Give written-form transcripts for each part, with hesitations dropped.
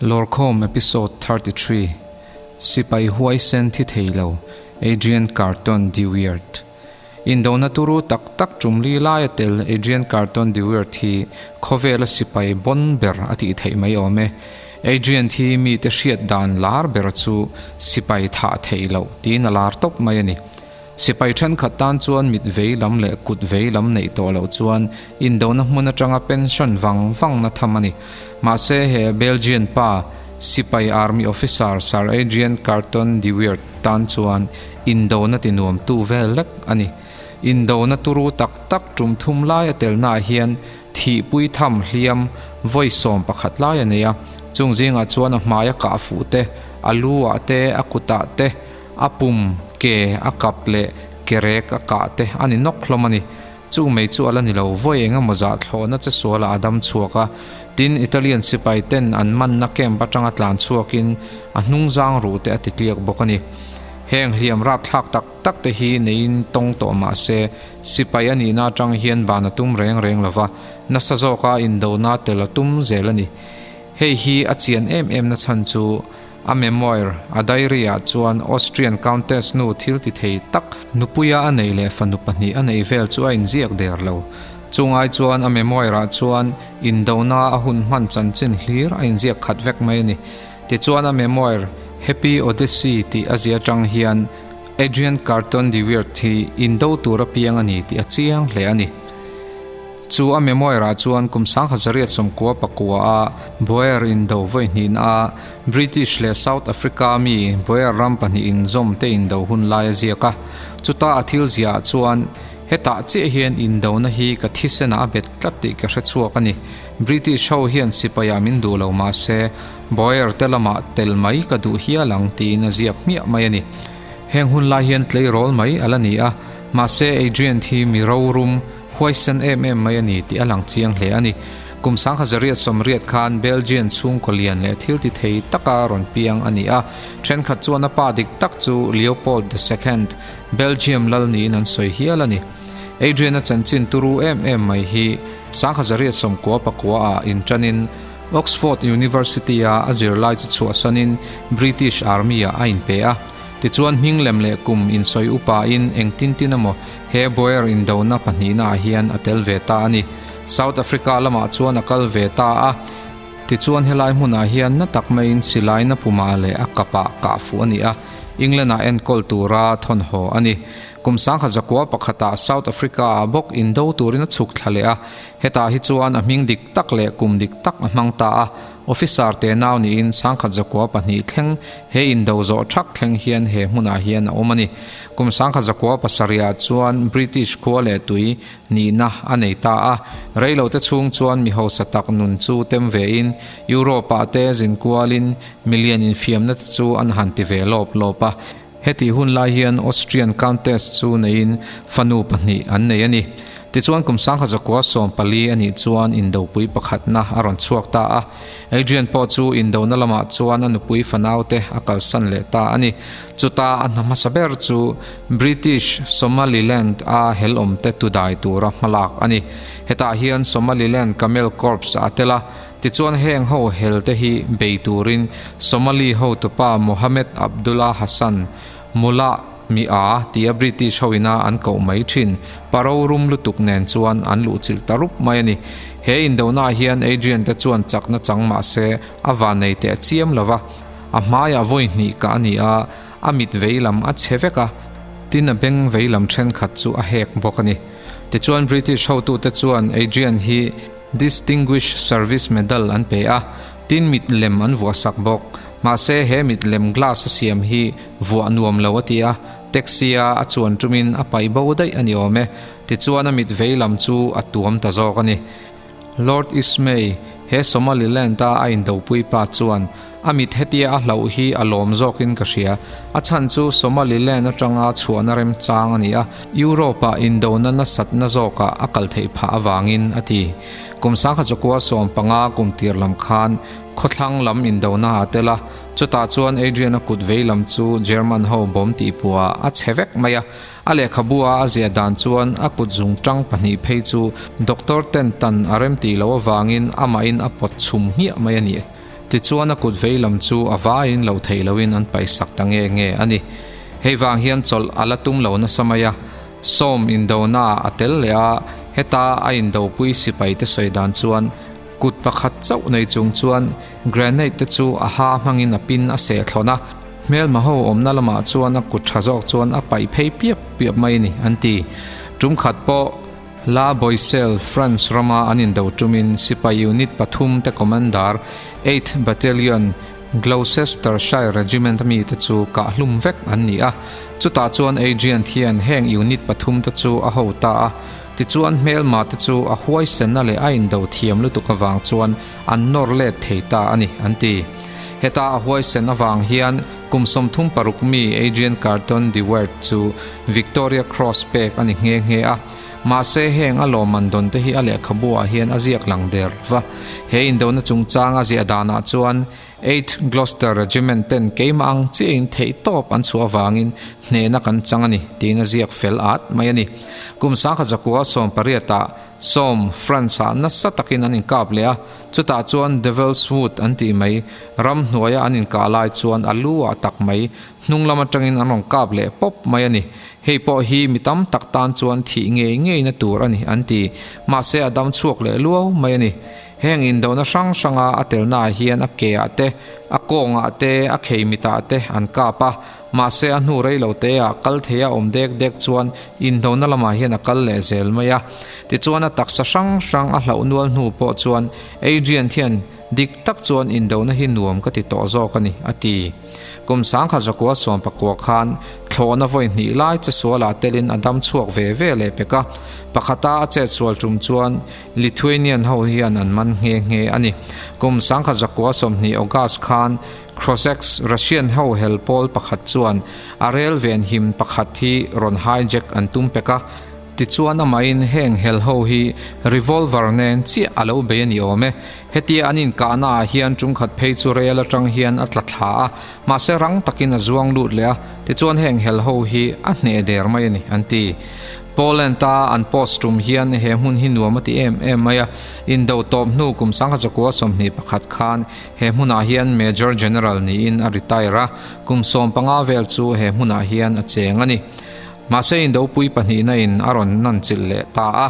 Lawrkhawm Episode 33, Sipai huaisen thi thei lo, Adrian Carton de Wiart. Indona turu tak tak tum li laia tel Adrian Carton de Wiart hi khawvela sipai bon ber a tih theih mai awm e. Adrian thi mite hriat dan lar ber chu sipai thah theih loh tiin a lar tawp mai a ni. Sipai thenkhat tan chuan mit vei lam leh kut vei lam neih tawh loh chuan indona hmun atanga pension vang vang na tham a ni. Mahse he Belgian pa, sipai army officer Sir Adrian Carton de Wiart tan chuan indona ti nuam tu vel lek a ni. Indona turu tak tak tum thum lai a telnaah hian thihpui tham hliam vawi 11 lai a nei a, chung zingah chuan a hmai a kah fuh te, a lu ah te, a kutah te, A pum, ke, a kap leh ke rek a kah te a ni nawk hlawm a ni. Chu mai chu a la ni lo, vawi eng emaw zah thlawhna che sualah a dam chhuak a. Tin, Italian sipai ten an manna camp atanga tlan chhuakin a hnungzang ruh te a ti tliak bawk a ni. Heng hliam rapthlak tak tak te hi neiin tawng tawh mah se, sipai a nihna atang hian ban a tum reng reng lo va, nasa zawka indona tel a tum zel a ni. Hei hi a chian em em na chhan chu, A memoir, a diary ah chuan Austrian Countess nu thil ti thei tak nupuia a neih leh fanu pahnih a neih vel chu a inziak der lo. Chungai chuan a memoir ah chuan indona a hun hman chanchin hlir a inziak khat vek mai a ni. Tichuan a memoir Happy Odyssey tih a zia atang hian Adrian Carton de Wiart hi indo tur a piang a ni tih a chiang hle a ni. Chu a memoir ah chuan kum 1999 a Boer indo vawi hnihna a British leh South Africa mi Boer ram pahnih inzawm te indo hun lai a ziak a. Chuta a thil ziah ah chuan hetah chiah hian indona hi ka thisen ah a bet tlat tih ka hre chhuak a ni. British ho hian sipai ah min duh lo mahse Boer te lamah tel mai ka duh hial ang tiin a ziak hmiah mai a ni. Heng hun lai hian tleirawl mai a la ni a, mahse Adrian hi mi rorum, Huaisen em em mai a ni tih a lang chiang hle a ni. Kum 1980 khan Belgian chhungkaw lian leh thil ti thei taka rawn piang a ni a, thenkhat chuan a pa dik tak chu Leopold the Second, Belgium lal niin an sawi hial a ni. Adrian-a chanchin turu em em mai hi 1999 ah inṭanin Oxford University-a a zirlai chu chhuahsanin British Army-ah a inpe a. Tichuan hming lem leh kum insawi upain engtin tin emaw He Boer indona pahnihnaah hian a tel ve ta a ni. South Africa lamah chuan a kal ve ta a, tichuan helai hmunah hian na tak maiin silaina pumah leh a kapah kah fuh a ni a, England-ah enkawl tura thawn haw a ni. Kum 1901ah South Africa-ah bawk indo turin a chhuk thla leh a, hetah hi chuan a hming dik tak leh kum dik tak a hmang ta a, officer te nau niin 1902 thleng He indo zawh thak thleng hian he hmunah hian a awm a ni. Kum 1907 ah chuan British khua leh tui nihna a nei ta a. Reilote chhung chuan mi hausa tak nun chu tem vein Europe ah te zin kualin milian infiamna te chu an han ti ve lawp lawp a. Hetih hun lai hian Austrian Countess chu neiin fanu pahnih an nei a ni. Tichuan kum 1914 a nih chuan indopui pakhatna a rawn chhuak ta a. Adrian pawh chu indona lamah chuan a nupui fanaute a kalsan leh ta a ni. Chuta a hna hmasa ber chu British Somaliland a helawmte tudai tura hmalak a ni. Hetah hian Somaliland Camel Corps a tel a, tichuan heng ho helte hi bei turin Somali hotupa Mohamed Abdullah Hassan Mullah Mi a tia British ho ina an koh mai thin. Paro rum lutuk nen chuan an luhchilh ta rup mai a ni. He indonaah hian Adrian te chuan chakna chang mah se a vannei teh chiam lo va. A hmaiah vawi hnih kah a ni a, a mit vei lam a chhe vek a, tin a beng vei lam thenkhat chu a hek bawk a ni. Tichuan British hotute chuan Adrian hi Distinguished Service Medal an pe a, tin mit lem an vuahsak bawk. Mahse he mit lem glass a siam hi Vuah nuam lo a ti a, taxi a a chuan tumin a paih bo daih a ni awm e. Tichuan a mit vei lam chu a tuam ta zawk a ni. Lord Ismay, he Somaliland a a indopui pa chuan a mit hetia a hlauh hi a lawm zawkin ka hria. A chhan chu Somaliland atanga chhuahna remchang a ni a, Europe-ah indona nasatna zawkah a kal theih phah avangin a ti. Kum 1915 kum tir lam khan khawthlang lam indona a tel a, Chutah chuan Adrian-a kut vei lam chu German ho bawm tih puah a chhe vek mai a. A lehkhabu a a ziah dan chuan a kut zung tang pahnih phei chu Doctor ten tan a rem tih loh avangin amahin a pawt chhum hmiah mai a ni. Tichuan a kut vei lam chu a vaiin loh theih loin an paihsak ta nge nge a ni. Hei vang hian chawlh a la tum lo nasa mai a, Sawm indonaah a tel leh a, heta a indopui sipai te sawi dan chuan kut pakhat chauh nei chung chuan grenade te chu a ha hmangin a pin a seh thlawn a, hmelma ho awmna lamah chuan a kut tha zawk chuan a paih phei piap piap mai a ni an ti. Tum khat pawh La Boisselle, France rama an indo tumin sipai unit pathum te commander Eighth Battalion Gloucestershire Regiment mite chu kah hlum vek an ni a, chutah chuan Adrian hian heng unit pathumte chu a ho ta a, tichuan hmelma te chu a huaisenna leh a indo thiam lutuk avang chuan an nawr let thei ta a ni, an ti. Heta a huaisen avang hian kum 36 mi Adrian Carton de Weert chu Victoria Cross pek a ni nghe nghe a. Mahse heng a lawmman dawn te hi a lehkhabu ah hian a ziak lang der lova. He indona chungchang a ziah danah chuan Eighth Gloucester Regiment ten keimah ang chiahin theih tawp an chhuah avangin hnehna kan chang a ni tiin a ziak fel at mai a ni. Kum 1918 ah Somme, France ah nasa takin an inkap leh a, chutah chuan Devil's Wood an tih mai ramhnuaia an inkah lai chuan a lu ah tak mai hnung lam atangin an rawn kap leh pawp mai a ni. Hei pawh hi mi tam tak tan chuan thih ngei ngeina tur a ni an ti. Mahse a dam chhuak leh luau mai a ni. Heng indohna hrang hranga a telnaah hian a ke ah te, a kawngah te, a khei mitah te an kap a. Mahse a hnu rei lo te ah kal thei a awm dek dek chuan indohna lamah hian a kal leh zel mai a. Tichuan a taksa hrang hrang a hlauh nual hnu pawh chuan Adrian hian dik tak chuan indohna hi nuam ka ti tawh zawk a ni a ti. Kum 1919 khan thlawhna vawi hnih lai che sualah telin a dam chhuak ve ve leh pek a, pakhata a chet sual tum chuan Lithuanian ho hian an man nghe nghe a ni. Kum 1920 August khan Cossacks Russian ho hel pawl pakhat chuan a rel venhim pakhat hi rawn hijack an tum pek a, Tichuan amahin heng hel ho hi revolver nen chiah a lo bei a ni awm e. Hetia an inkahna ah hian tumkhat phei chu rel atang hian a tla thla a, mahse rang takin a zuang lut leh a, tichuan heng hel ho hi a hneh der mai a ni, an ti. Poland a an post tum hian he hmun hi nuam a ti em em mai a, indo tawp hnu kum 1921 khan he hmunah hian Major General niin a retire a, kum 15 vel chu he hmunah hian a cheng a ni. Mahse Indopui pahnihna in a rawn nan chilh leh ta a.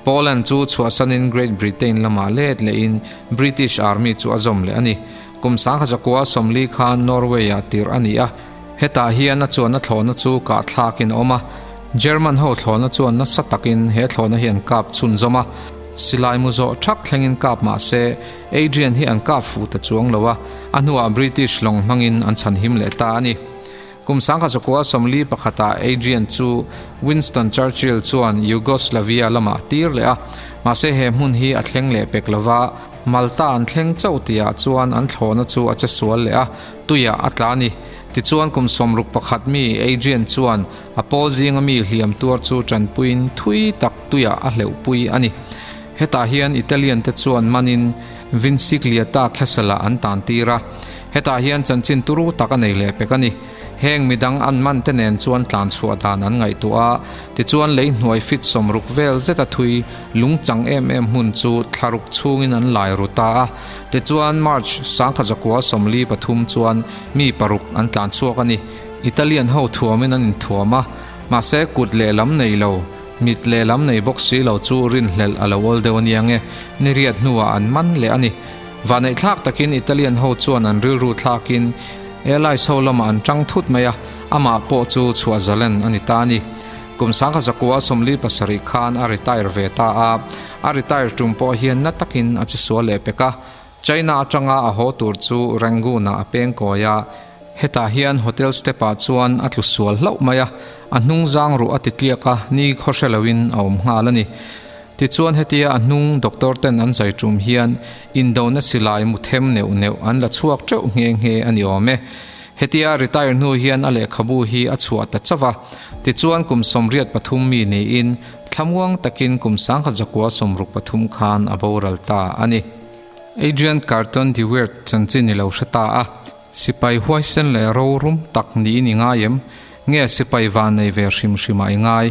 Poland chu chhuahsanin Great Britain lamah let lehin British Army chu a zawm leh a ni. Kum 1940 khan Norway-ah tirh a ni a, hetah hian a chuanna thlawhna chu kah thlakin a awm a. German ho thlawhna chuan nasa takin he thlawhna hi an kap chhunzawm a. Silai mu zawh thak thlengin kap mah se Adrian hi an kap fuh ta chuang lo a, a hnuah British lawng hmangin an chhanhim leh ta a ni. Kum 1941 ah Adrian chu Winston Churchill chuan Yugoslavia lamah a tir leh a, mahse he hmun hi a thleng leh pek lova, Malta an thleng chauh tihah chuan an thlawhna chu a che sual leh a, tuiah a tla a ni. Tichuan kum 61 mi Adrian chuan a pawl zinga mi hliam tuar chu tanpuiin thui tak tuiah a hleuhpui a ni. Hetah hian Italian te chuan manin Vincigliata Castle ah an tan tir a. Hetah hian chanchin turu tak a nei leh pek a ni. Heng midang an man te nen chuan tlan chhuah dan an ngaihtuah a, tichuan lei hnuai fit 60 vel zeta thui lungchang em em hmun chu thlaruk chhungin an lai ru ta a. Tichuan March 1943 chuan mi paruk an tlan chhuak a ni. Italian ho thuamin an inthuam a, mahse kut lehlam nei lo. Mit lehlam nei bawk si lo chu rinhlelh a lo awl deuh a nia nge, ni riat hnuah an man leh a ni. Vahneih thlak takin Italian ho chuan an rilru thlakin Allies ho lamah an tang thut mai a, amah pawh chu chhuah zalen a ni ta a ni. Kum 1947 khan a retire ve ta a, a retire tum pawh hian na takin a che sual leh pek a. China atanga a haw tur chu Rangoon-ah a peng kawi a, hetah hian hotel step-ah chuan a tlu sual hlauh mai a, a hnung zang ruh a ti tliak a, ni khaw hre loin a awm nghal a ni. Tichuan hetia a hnung doctor ten an zai tum hian indona silai mu them neuh neuh an la chhuak teuh nghe nghe a ni awm e. Hetia retire hnu hian a lehkhabu hi a chhuah ta chauh a, tichuan kum 83 mi niin thlamuang takin kum 1963 khan a boral ta a ni. Adrian Carton de Weert chanchin i lo hre ta a, sipai huaisen leh rorum tak niin i ngai em? Nge sipai van nei ve hrim hrimah i ngai?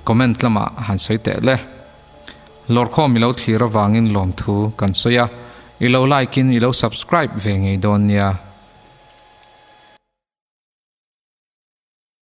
Comment lamah han sawi teh le. Lawrkhawm i lo thlir avangin lawmthu kan sawi a. I lo like in i lo subscribe ve ngei dawn nia.